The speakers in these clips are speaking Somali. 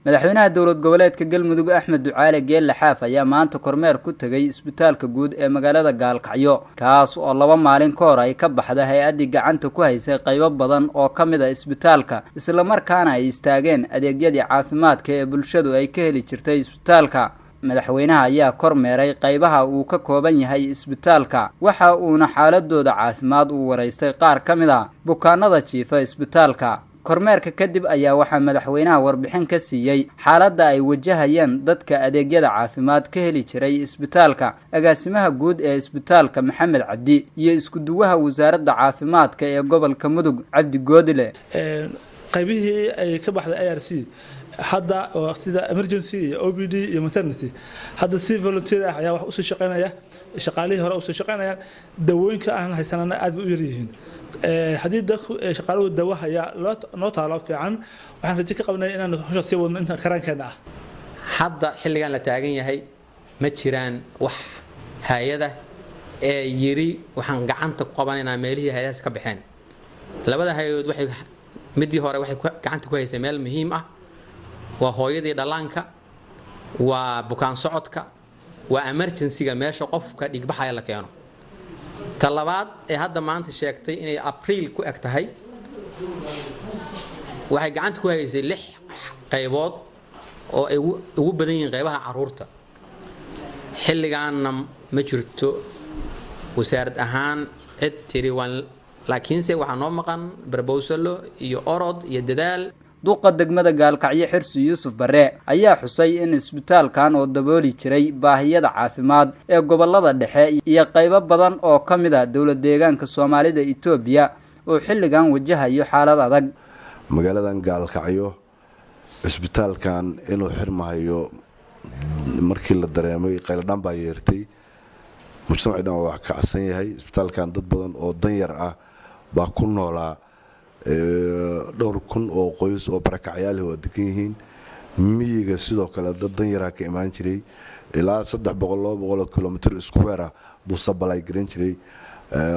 Madaxweynaha Dowlad Goboleedka Galmudug, Axmed Ducaale Geelle Xaaf, ayaa maanta kormeer ku tegay isbitaalka guud ee magaalada Gaalkacyo, kaas oo 2 maalin ka hor ay ka baxda hay-addii gacanta ku haysay qaybo badan oo ka mid a isbitaalka, islamarkaana ay istaageen adeegyadii caafimaadka ee bulshadu ay ka heli jirtay isbitaalka. Madaxweynaha ayaa kormeeray qaybaha uu ka kooban yahay isbitaalka, waxa uuna xaaladooda caafimaad uu waraystay qaar ka mid a bukaanada jiifa isbitaalka. Kormeerka kadib ayaa waxaa madaxweynaha warbixin ka siiyey xaaladda ay wajahayeen dadka adeegyada caafimaad ka heli jiray isbitaalka agaasimaha guud ee isbitaalka, Maxamed Cabdi, iyo isku-duwaha Wasaaradda Caafimaadka ee gobolka Mudug, Cabdi Goodile. Qaybihii ay ka baxday IRC hadda oo sida emergency iyo OPD iyo maternity, hadda si volunteer ah ayaa wax usii shaqeynaya, shaqaalihii hore usii shaqeynayaan. Dawooyinka aan haysanana aad bay u yar yihiin. Haddii dadku shaqaaluhu dawo haya noo taalo fiican, waxaan rajo ka qabnay inaan hawsha sii wadno inta karaankeenna ah. Hadda xilligan la taagan yahay ma jiraan wax hay-ada ee yiri waxaan gacanta ku qabanaynaa meelihii hay-adahaas ka baxeen. Labada hay-adood waxay, midii hore waxay gacanta ku haysay meel muhiim ah: waa hooyadii dhallaanka, waa bukaan socodka, waa emergency-ga, meesha qofka dhigbaxaya la keeno. Ta labaad ee hadda maanta sheegtay inay Abriil ku eg tahay waxay gacanta ku haysay lix qaybood oo ay ugu badan yihiin qaybaha caruurta. Xilligaanna ma jirto wasaarad ahaan cid tiri waan, laakiinse waxaa noo maqan proposal-o iyo orod iyo dadaal. Duqa degmada Gaalkacyo, Xirsi Yuusuf Barre, ayaa xusay in isbitaalkan oo dabooli jiray baahiyada caafimaad ee gobolada dhexe iyo qaybo badan oo ka mid a Dowlad Deegaanka Soomaalida Itoobiya uu xilligan wajahayo xaalad adag. Magaaladan Gaalkacyo cisbitaalkan inuu xirmahayo markii la dareemay, qayladhaan baa yeertay, mujtamacii dhan waa wax kacsan yahay. Isbitaalkan dad badan oo danyar ah baa ku noolaa, dhowr kun oo qoys oo barakacyaalihi waa degan yihiin. Miyiga sidoo kale dad danyaraa ka imaan jiray, ilaa 300, 200 kilomitr square ah buu supply garan jiray.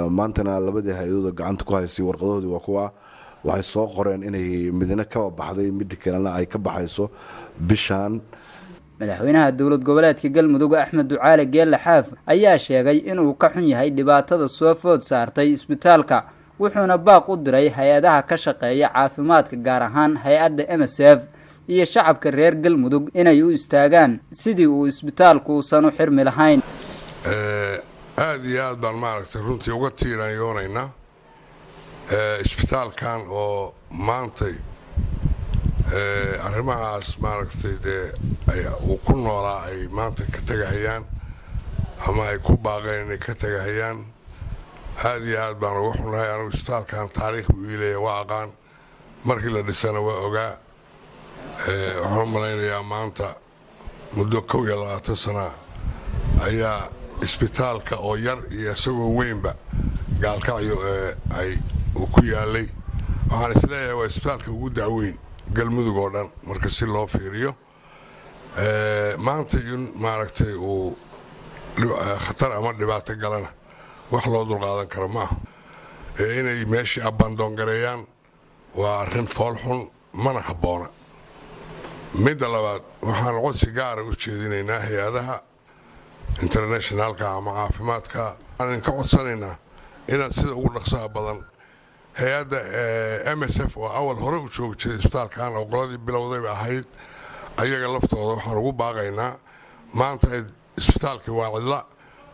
Maantana labadii hay-adood oo gacanta ku haysay warqadahoodii waa kuwa waxay soo qoreen inay midna kaba baxday, midda kalena ay ka baxayso bishaan. Madaxweynaha Dowlad Goboleedka Galmudug, Axmed Ducaale Geelle Xaaf, ayaa sheegay inuu ka xun yahay dhibaatada soo food saartay isbitaalka, wuxuuna baaq u diray hay-adaha ka shaqeeya caafimaadka, gaar ahaan hay-adda MSF, iyo shacabka reer Galmudug inay u istaagaan sidii uu isbitaalku uusan u xirmi lahayn. Aada iyo aad baan, maaragtay, runtii uga tiiraanyoonaynaa isbitaalkan oo maantay arrimahaas, maaragtay, dee uu ku noolaa ay maanta ka tegahayaan ama ay ku baaqeen inay ka tegahayaan. Aada iyo aad baan uga xunnahay. Anugu isbitaalkan taariikh buu iileeya, waa aqaan, markii la dhisana waa ogaa. Waxaan u malaynayaa maanta muddo 21 sanaa ayaa isbitaalka oo yar iyo isagoo weynba Gaalkacyo ay uu ku yaalay. Waxaan isleeyahay waa isbitaalka ugu dacweyn Galmudug oo dhan marka si loo fiiriyo. Maanta in, maaragtay, uu khatar ama dhibaato galana wax loo dulqaadan karo ma aha. Inay meeshii abandon gareeyaan waa arrin foolxun, mana habboona. Midda labaad, waxaan codsi gaara u jeedinaynaa hay-adaha international-ka ama caafimaadka. Waxaan idinka codsanaynaa inaad sida ugu dhaqsaha badan hay-adda MSF oo awal hore u joogi jiray isbitaalkan oo qoladii bilowdayba ahayd, ayaga laftooda waxaan ugu baaqaynaa, maanta isbitaalkii waa cidla,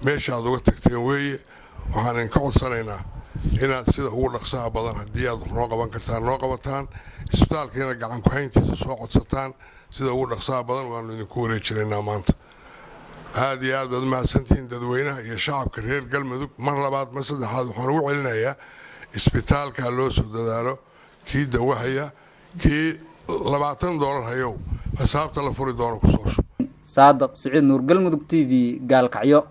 meesha aad uga tagteen weeye. Waxaan idinka codsanaynaa inaad sida ugu dhaqsaha badan, haddii aad wax noo qaban kartaan, noo qabataan isbitaalkiina, gacan ku-hayntiisa soo codsataan sida ugu dhaqsaha badan. Waanu idinku wareejinaynaa maanta. Aad iyo aad baad umahadsantihiin, dadweynaha iyo shacabka reer Galmudug. Mar labaad, mar saddexaad waxaan ugu celinayaa, isbitaalka loo soo dadaalo. Kii dawahaya, kii $20 hayow, xisaabta la furi doono kusoo shub. Saadaq Siciid Nuur, Galmudug TV, Gaalkacyo.